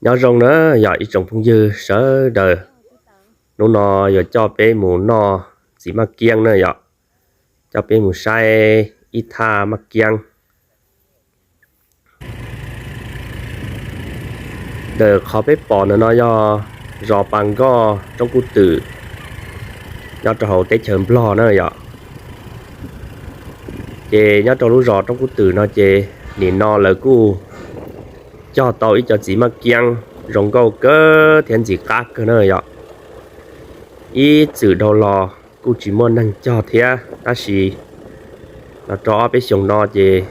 Nyob zoo na yog ib tsoom phooj ywg sawv daws, hnub no yuav coj peb mus noj txiv maj kiab na yom, coj peb mus saib ib thaj maj kiab. Ntawm qhov peb pom ntawm no yog zos Pas Nkoj Roob Kub Twm, nyob rau hauv teb chaws Nplog na yom. Ces nyob rau lub zos Roob Kub Twm no ces nim no lawv kuj cog tau ib co txiv maj kiab zoo nkauj kawg thiab ntxim qab kawg na yom. Ib txwm dhau los kuj tsis muaj neeg cog thiab, tab sis los rau ob peb xyoos no ces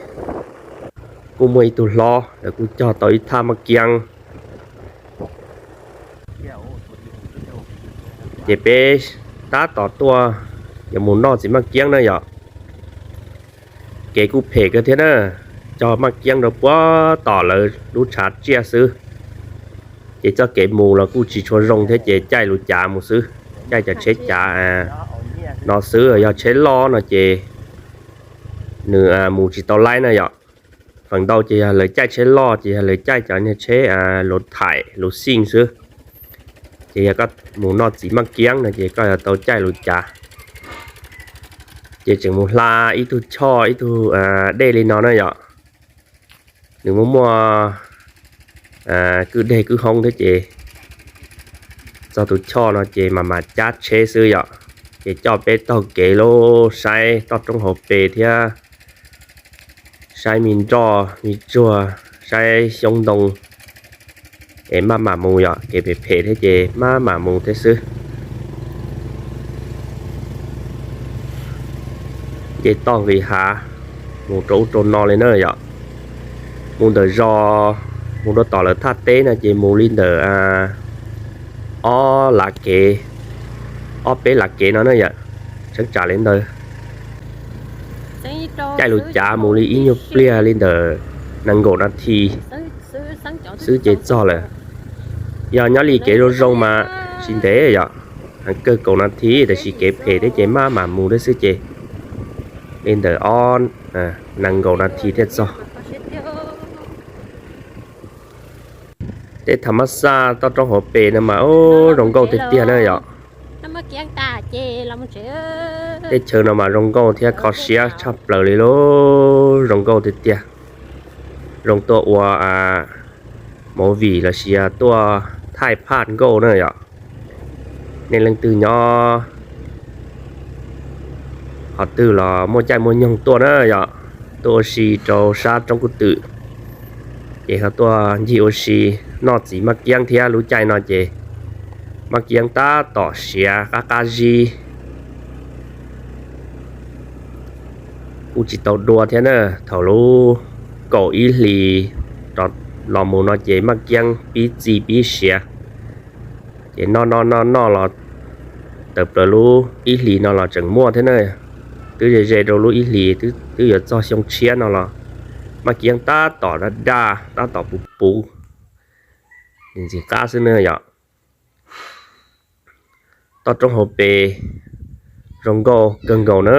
kuj muaj ib tug hlob lawv kuj cog tau ib thaj maj kiab. Ces peb tab tom tuaj yuav mus noj txiv maj kiab na yom. Kev kuj phem kawg thiab na, cog maj kiab rau puag tom lawv lub tshav tsiaj xwb. Ces txoj kev mus los kuj tsis tshua zoo thiab ces caij lub cav mus xwb, caij cov tsheb cav no xwb, yog tsheb loj no ces nws mus tsis tau laib na yom. Feem ntau ces yog lawv caij tsheb loj ces yog lawv caij cov niag tsheb luv thaim luv xij xwb. Ces yog koj mus noj txiv maj kiab no ces koj yuav tau caij lub cav. Ces tseem mus hla ib tug choj ib tug dej li no na yom. Nws muaj muaj kwj deg kwj hoob thiab ces txog tus choj no ces mam mam cab tsheb xwb yom. Ces coj peb taug kev lub saib toj roob hauv pes thiab saib me nroj me tsuag, saib xyoob ntoo es maj mam mus yom, kev phem phem thiab ces maj mam mus thiab xwb. Ces toj nqis hav mus rau ub rau no li na yom. Mus ntawm zos mus rau tom lawv thaj teb no ces mus li ntawm ob lav kev, ob peb lav kev no na yom, tseeb tsam li ntawd. Caij lub cav mus li ib nyuag pliag li ntawm nees nkaum nas this xwb ces txog lawm. Yog nyob li kev zoo zoo mas tsis ntev yom, heev kawg kaum nas this tab sis kev phem thiab ces maj mam mus thiab xwb ces li ntawm ob nees nkaum nas this thiaj txog. Tej tham mab xaj toj roob hauv pes no mas zoo nkauj tiag tiag na yom. Teb chaws no mas zoo nkauj thiab kho siab tshaj plaws li lauj, zoo nkauj tiag tiag. Zoo tuaj ua movie los sis tuaj thaij phaj nkauj na yom. Nej leej twg nyob qhov twg los muaj caij muaj nyoog tuaj na yom, tuaj ua si rau sab roob kub twm, ces ho tuaj ncig ua si noj txiv maj kiab thiab. Lub caij no ces maj kiab tab tom siav qab qab zib. Kuj tsis tau dua thiab na, thaum lub kaum ib hlis los mus no ces maj kiab pib txi pib siav. Ces noj noj noj noj los tawm plaws lub ib hlis no los tseem muaj thiab na. Twb ze ze rau lub ib hlis twb yuav txog xyoo tshiab no los maj kiab tab tom daj daj tab tom puv puv, ntxim qab xwb na yom. Toj roob hauv pes zoo nkauj kawg nkaus na,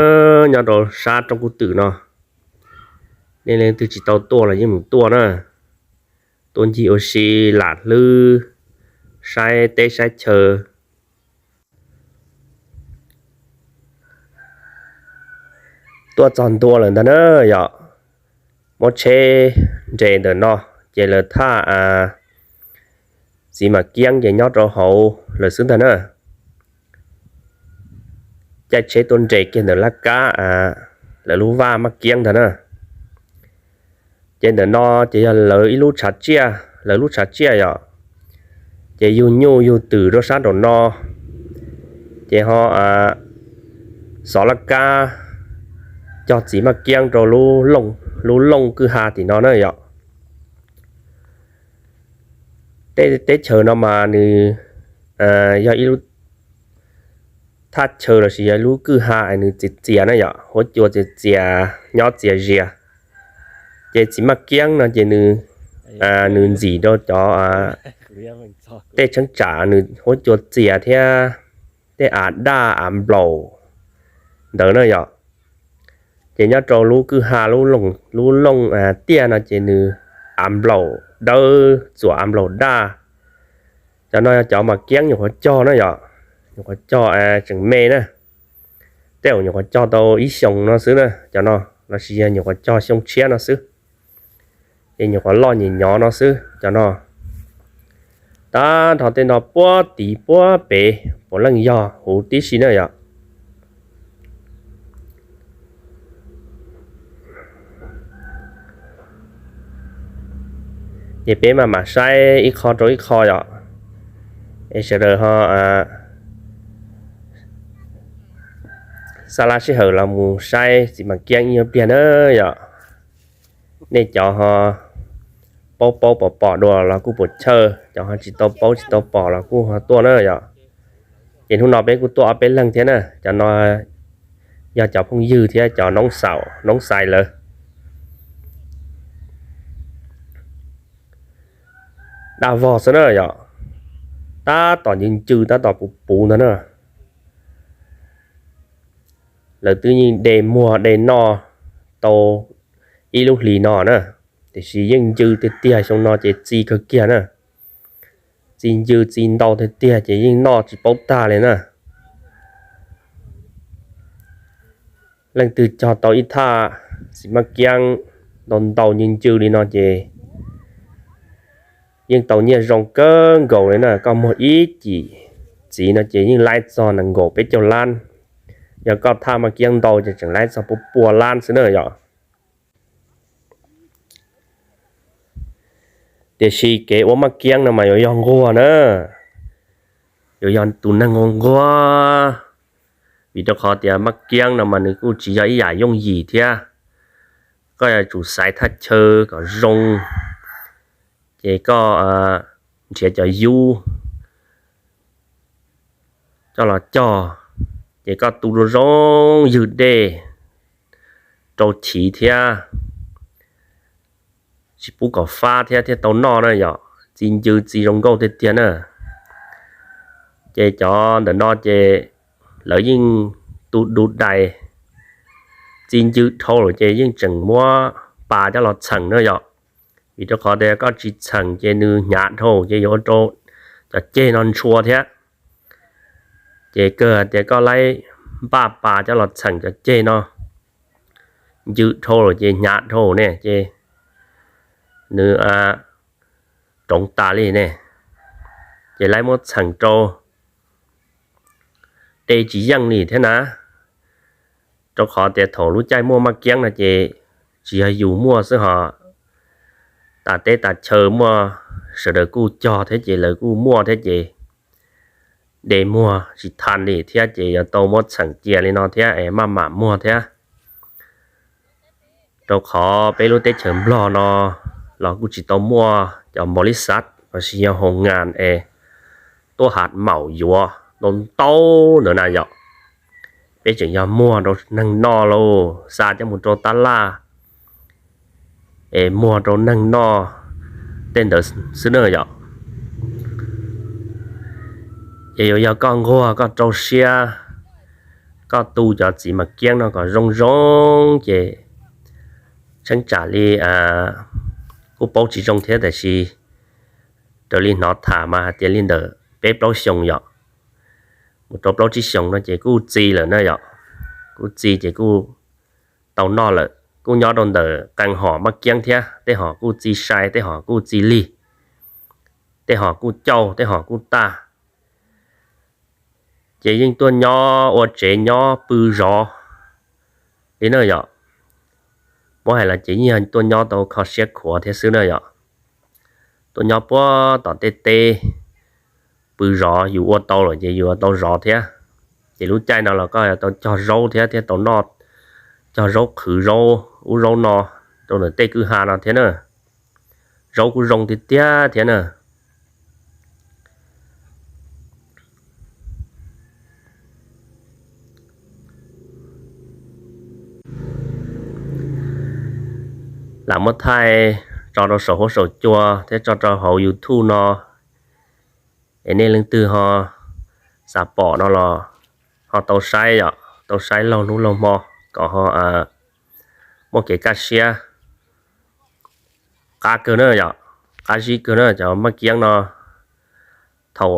nyob rau sab roob kub twm no. Nej leej twg tsis tau tuaj los yeej mus tuaj na, tuaj ncig ua si lam hlwb, saib teb saib chaw. Tuaj txog ntua lawm ntag na yom, muab tsheb nres ntawm no, ces lawv thaj txiv maj kiab ces nyob rau hauv lawm xwb ntag na. Caij tsheb tuaj nres kiag ntawm laj kab lawv lub vaj maj kiab ntag na. Ces ntawm no ces yog lawv ib lub tshav tsiaj, lawv lub tshav tsiaj yom. Ces yug nyuj yug twm rau sab nraum no, ces ho xov laj kab cog txiv maj kiab rau lub looj kwj ha tim no na yom. Tej teb chaws no mas nws yog ib lub thaj chaw lossis yog ib lub kwj ha es nws txias txias na yom, huab cua txias txias nyob txias zias. Ces txiv maj kiab no ces nws ntxim rau cov tej cheeb tsam nws huab cua txias thiab tej av daj av nplaum ntawd na yom. Ces nyob rau lub kwj ha lub looj tiaj no ces nws av nplaum dawb txuam av nplaum daj, Cov no yog cov mas kiab nyuam qhuav cog na yom, nyuam qhuav cog tseem me na, tej zaum nyuam qhuav cog tau ib xyoos no xwb na cov no, los sis yog nyuam qhuav cog xyoo tshiab no xwb, ces nyuam qhuav loj nyem nyov no xwb cov no. Tab nrho tej no puab tid puab pem puav leej yog huv tib si na yom. Ces peb maj mam saib ib qho rau ib qho yom, es sawv daws ho xa lab sij hawm los mus saib txiv mas kiab ib nyuag pliag na yom. Nej cov ho paub paub pom pom dua los kuj puas chawj, cov ho tsis tau paub tsis tau pom los kuj ho tuaj na yom. Ces hnub no peb kuj tuaj ob peb leeg thiab na, cov no yog cov phooj ywg thiab cov noob xaus noob xais lawm. Daj vog xwb na yom, tab tom ncw ncw tab tom puv puv ntag na. Lawv twb yeej de muag de noj tau ib lub hlis no na, tiam sis yeej ncw tiag tiag xyoo no ces txi kawg kiag na. Txi ncw txi ntau tiag tiag ces yeej noj tsis paub tag li na. Leej twg cog tau ib thaj txiv maj kiab ntau ntau ncw ncw li no ces yeej tau nyiaj zoo kawg nkaus li na. Koj muag ib cim txiv no ces yeej laib txog nees nkaum peb caug lab. Yog koj thaj maj kiab ntau ces tseem laib txog pua pua lab xwb na yom. Tiam sis kev ua maj kiab no mas yuav yog nquag na, yuav yog tus neeg ua nquag, vim rau qhov tias maj kiab no mas nws kuj tsis yog ib yam yooj yim thiab. Koj yuav tsum xaiv thaj chaw kom zoo, ces koj nrhiav cov yub coj los cog, ces koj tu rau zoo ywg dej rau chiv thiab, tsis pub kom fab thiab thiaj tau noj na yom. Txi ncw txi zoo nkauj tiag tiag na. Ces cov ntawm no ces lawv yeej tu du dais, txi ncw dhau lawm ces yeej tseem muab pas coj los txheem na yom. Vim rau qhov tias koj tsis txheem ces nws hnyav dhau ces yuav ua rau cov ceg no ntshua thiab. Ces kawg tias koj laib npaj pas coj los txheem cov ceg no, ncw dhau lawm ces hnyav dhau ne ces nws roov tas li ne, ces laib muab txheem rau de tsis yeej li thiab na. Rau qhov tias thaum lub caij muaj maj kiab no ces tsis yog yus muaj xwb hos, tas teb tas chaw muaj, sawv daws kuj cog thiab ces lawv kuj muaj thiab ces de muag tsis tau li thiab ces yuav tau muab txheem cia li no thiab es maj mam muag thiab. Rau qhov peb lub teb chaws Nplog no los kuj tsis tau muaj cov npaus lis xav los sis yog hoo ngas es tuaj hav maum yuav ntau ntau ntawd na yom. Peb tseem yog muag rau neeg noj lauj, xa coj mus rau tab laj es muag rau neeg noj tej ntawd xwb na yom. Ces yuav yog koj nquag koj rau siab, koj tu cov txiv mas kiab no kom zoo zoo ces tsheej tsam li kuj paub tsis zoo thiab tab sis raws li hnov tham mas hais tias li ntawm peb plaub xyoos yom, mus rau plaub tsib xyoos no ces kuj txi lawm na yom. Kuj txi ces kuj tau noj lawm, kuj nyob rau ntawm qee hom maj kiab thiab, tej hom kuj txi sai, tej hom kuj txi lig, tej hom kuj cauj, tej hom kuj tag. Ces yeej tuaj nyob ua tsev nyob pw zov li na yom. Muab hais los ces yeej yog tuaj nyob tau kho siab khuav thiab xwb na yom. Tuaj nyob puag tom tej teb pw zov, yus ua tau lawm ces yus yuav tau zov thiab. Ces lub caij no los koj yuav tau cog zaub thiab, thiaj tau noj, cog zaub qhwv zaub ub zaub no rau ntawm tej kwj ha no thiab na. Zaub kuj zoo tiag tiag thiab na. Lam muab thaij tso rau saum huab saum cua thiab tso rau hauv YouTube no, es nej leej twg ho xav pom no los ho tau saib yom, tau saib laug hnub laug hmo kom ho muaj kev kaj siab. Qab kawg na yom, qab zib kawg na cov maj kiab no. thaum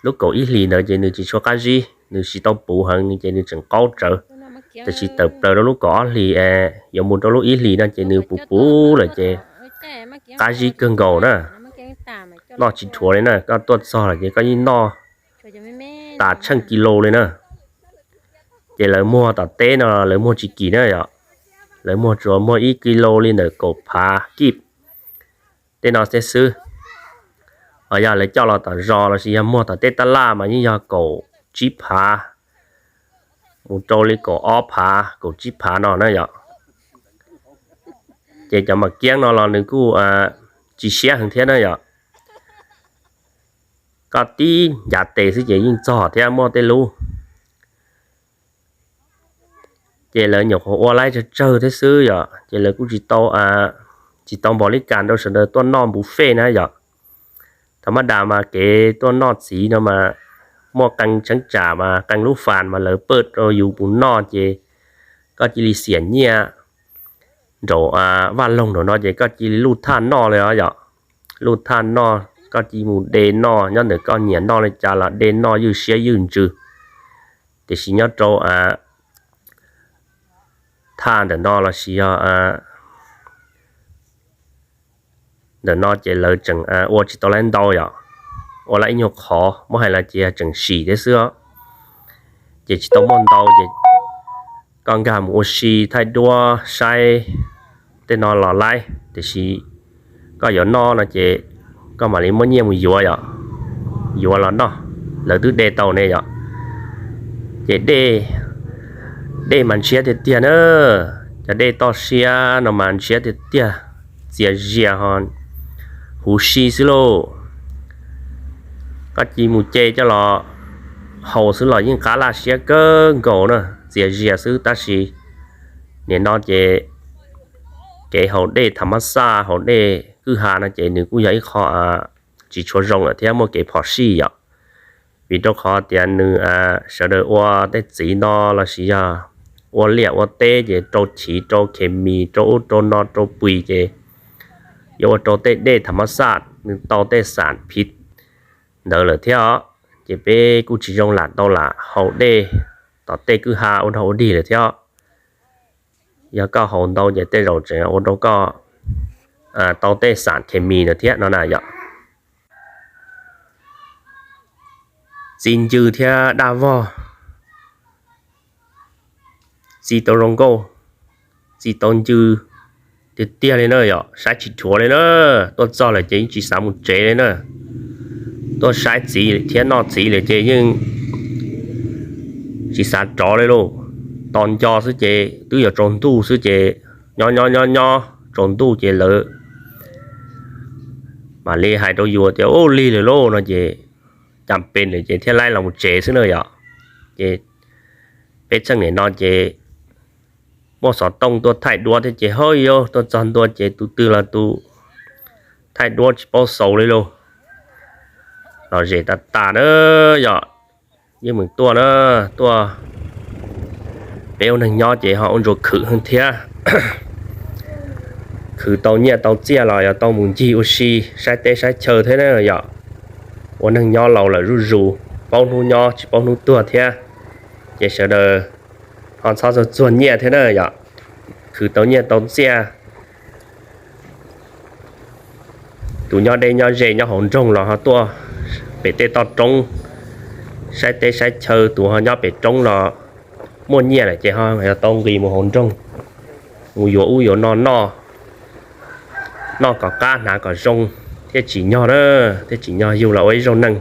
lub kaum ib hlis ntawd ces nws tsis tshua qab zib, nws tsis tau puv heev ces nws tseem qaub tsawv. Tiam sis tawm plaws rau lub kaum ob hlis yuav mus rau lub ib hlis no ces nws puv puv lawm ces qab zib kawg nkaus na. Noj tsis dhuav li na, koj tuaj txog lawm ces koj yeej noj tas tsheej kis lus li na. Ces lawv muag tom teb no lawv muag tsis kim na yom, lawv muag tsuas muag ib kis lus li ntawm kaum phav kib tej no xwb. Ho yog lawv coj los tom zos lossis yog muag tom tej tab laj mas yeej yog kaum tsib phav mus rau li kaum ob phav kaum tsib phav no na yom. Ces cov mam kiab no los nws kuj tsis siab heev thiab na yom. Koj tib ncav tes xwb ces yeej txog thiab muaj tej lub. Ces lawv nyuam qhuav ua laib tsawg tsawg thiab xwb yom, ces lawv kuj tsis tau, tsis tau npaum li cas rau sawv daws tuaj noj npu fej na yom. Thaum maj das mas kev tuaj noj txiv no mas muaj qee cheeb tsam mas qee lub fas mas lawv pawj rau yus mus noj ces koj cia li xiam nyiaj nraum vaj loog nraum no ces koj cia li luj thaj noj li os yom. Luj thaj noj, koj cia li mus de noj, nyob ntawm koj nyiam noj li cas los de noj ywj siab ywj ntsws. Tiam sis nyob rau thaj ntawm no lossis yog ntawm no ces lawv tseem ua tsis tau laib ntau yom, ua laib ib nyuag qhov muab hais los ces yog tseem sim thiab xwb os. Ces tsis tau muaj ntau ces koj nkag mus ua si thaij duab saib tej no los laib, tiam sis koj yuav noj no ces koj mam li muab nyiaj mus yuav yom, yuav los noj, lawv twb de tau ne yom. Ces dej, dej mas ntshiab tiag tiag na, cov dej toj siab no mas ntshiab tiag tiag, txias zias ho huv si xwb lauj. Koj cia li mus ce coj los haus xwb los yeej qab laj siab kawg nkaus na, txias zias xwb tab sis nim no ces kev haus dej tham mab xaj haus dej kwj ha no ces nws kuj yog ib qho tsis tshua zoo lawm thiab muaj kev phom sij yom. Vim rau qhov tias nws sawv daws ua tej txiv no lossis yog ua liaj ua teb ces rau chiv rau khes mis rau ub rau no rau plis ces yuav ua rau tej dej tham mab xaj nws tau tej xam phiv ntawd lawm thiab os. Ces peb kuj tsis zoo lam tau lam haus dej tom tej kwj ha ua dog ua dig lawm thiab. Yog koj haus ntau ces tej zaum tseem ua rau koj tau tej xam khes mis ntawd thiab no na yom. Txi ncw thiab daj vog, txi tau zoo nkauj, txi tau ncw tiag tiag li na yom, saib tsis dhuav li na. Tuaj txog lawm ces yeej tsis xav mus tsev li na. Tuaj saib txiv thiab noj txiv lawm ces yeej tsis xav rov li lauj. Tos nco xwb ces twb yuav tsaus ntuj xwb ces nyob nyob nyob nyob tsaus ntuj ces lawv mam li hais rau yus tias ub lig lawm lauj no ces cas pes lawm ces thiaj laib los mus tsev xwb na yom. Ces peb txheej nim no ces muaj xov tooj tuaj thaij duab thiab ces haj yam tuaj txog ntua ces tus twg los tus thaij duab tsis paub xaus li lauj. Los zem tas tas na yom. Yeej meem tuaj na, tuaj peb ua neeg nyob ces ho ua ntsuas khwm heev thiab. Khwv tau nyiaj tau txiaj los yog tau mus ncig ua si saib teb saib chaw thiab na yom. Ua neeg nyob laus lawm zuj zus, paub hnub nyob tsis paub hnub tuag thiab, ces sawv daws ho txhob txuag txuag nyiaj thiab na yom. Khwv tau nyiaj tau txiaj, tus nyob deb nyob ze nyob hauv nroog los ho tuaj pem tej toj roob saib teb saib chaw, tus ho nyob pem roob los muaj nyiaj lawm ces ho yog tau nqis mus hauv nroog mus yuav ub yuav no noj, noj kom qab hnav kom zoo thiaj tsim nyog na, thiaj tsim nyog yug los ua ib zaug neeg.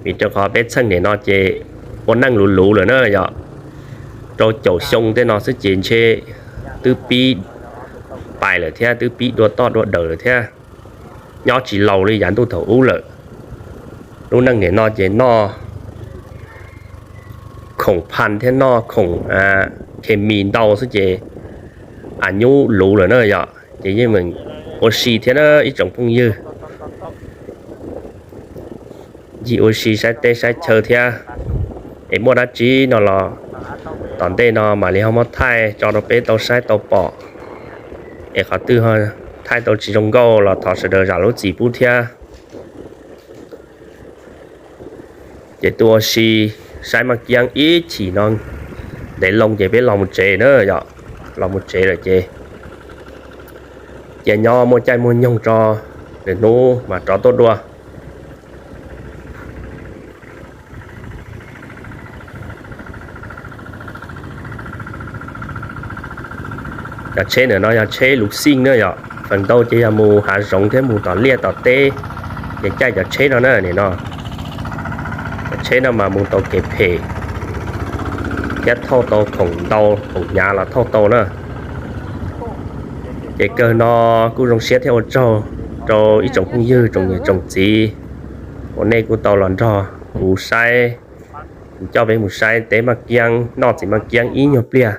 Vim rau qhov peb txheej nim no ces ua neej luv luv lawm na yom. Rau caum xyoo tej no xwb ces ntshe twb pib pais lawm thiab, twb pib dua toj dua dawm lawm thiab. Nyob tsis laus li yav ntuj thaum ub lawm. Lub neej nim no ces noj khoom phaj thiab noj khoom khes mis ntau xwb ces a nyub luv lawm na yom. Ces yeej meem ua si thiab na ib tsoom phooj ywg, ncig ua si saib teb saib chaw thiab. Es muaj dab tsi no los tom ntej no mam li ho muab thaij tso rau peb tau saib tau pom. Es qhov twg thaij tau tsis zoo nkauj los thov sawv daws zam lub txim pub thiab. Ces tuaj ua si saib Maj Kiab ib chim no ntev loo ces peb los mus tsev na yom. Los mus tsev lawm ces cia nyob muaj caij muaj nyoog tso, lwm hnub mas rov tuaj dua. Cov tsheb ntawm no yog tsheb luv xij na yom, feem ntau ces yog mus hav zoov thiab mus tom liaj tom teb ces caij cov tsheb no na nim no. Cov tsheb no mas mus tau kev phem thiab thauj tau khoom ntau, khoom hnyav los thauj tau na. Ces kawg no kuj zoo siab thiab ua tsaug rau ib tsoom phooj ywg tsoom niam tsoom txiv uas nej kuj tau los nrog kuv saib, kuv coj peb mus saib teb Maj Kiab, noj txiv Maj Kiab ib nyuag pliag.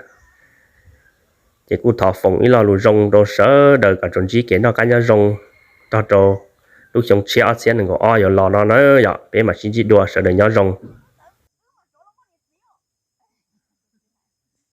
Ces kuj thov foom ib lo lus zoo rau sawv daws kom tsuas ntsib kev noj qab nyob zoo txog rau lub xyoo tshiab ob txhiab nees nkaum ob yuav los no na yom. Peb mam sib ntsib dua, sawv daws nyob zoo.